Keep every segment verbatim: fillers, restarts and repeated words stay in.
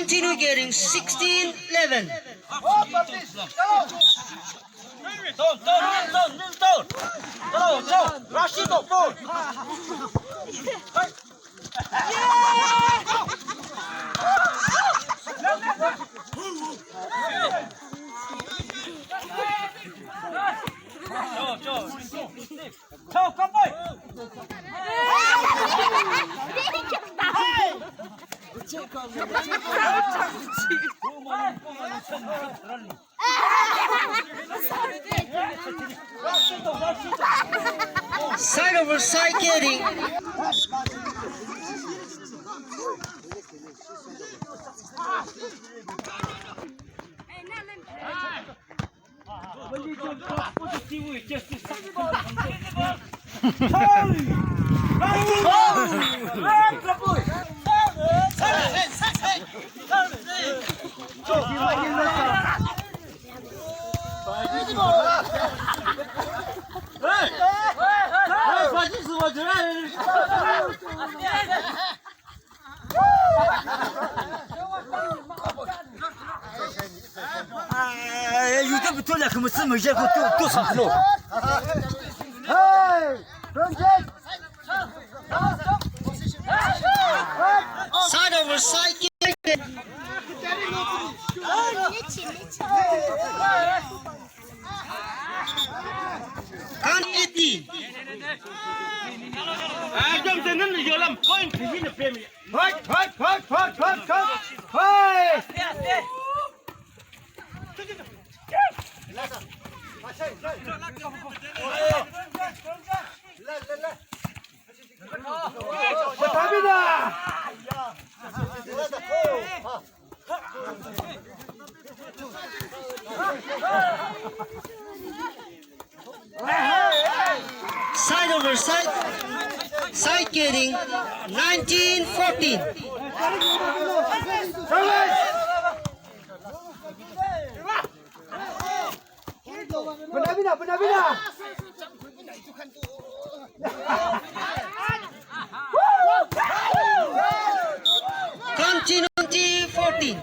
Continue getting sixteen eleven. Down, down, kneel down, kneel down. Down, down. Rush it up, down. Side over side getting. Side over side kick. Count eighteen. Hoi, hoi, hoi, hoi, hoi, hoi. Side over side, side getting nineteen fourteen. Continue twenty fourteen.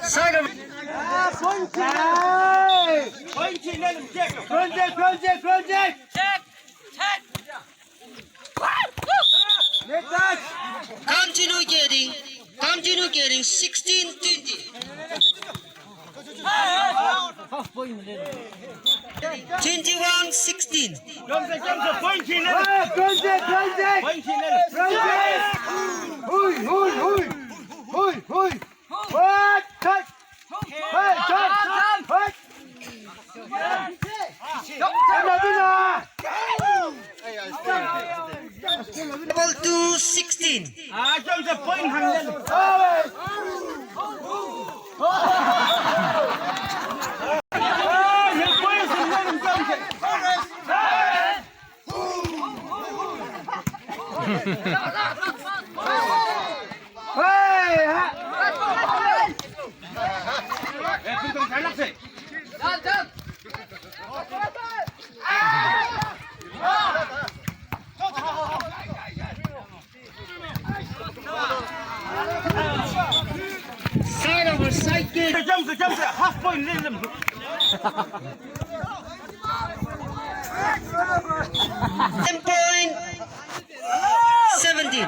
Side of. Project, project, project. Continue getting, continue getting sixteen twenty. Twenty-one sixteen. Project, project. Project. Hui, hui, hui. Hui, hui. What? Cut. Hey, cut, cut. Double two sixteen. Side over side kick. Half point. Ten point seventeen.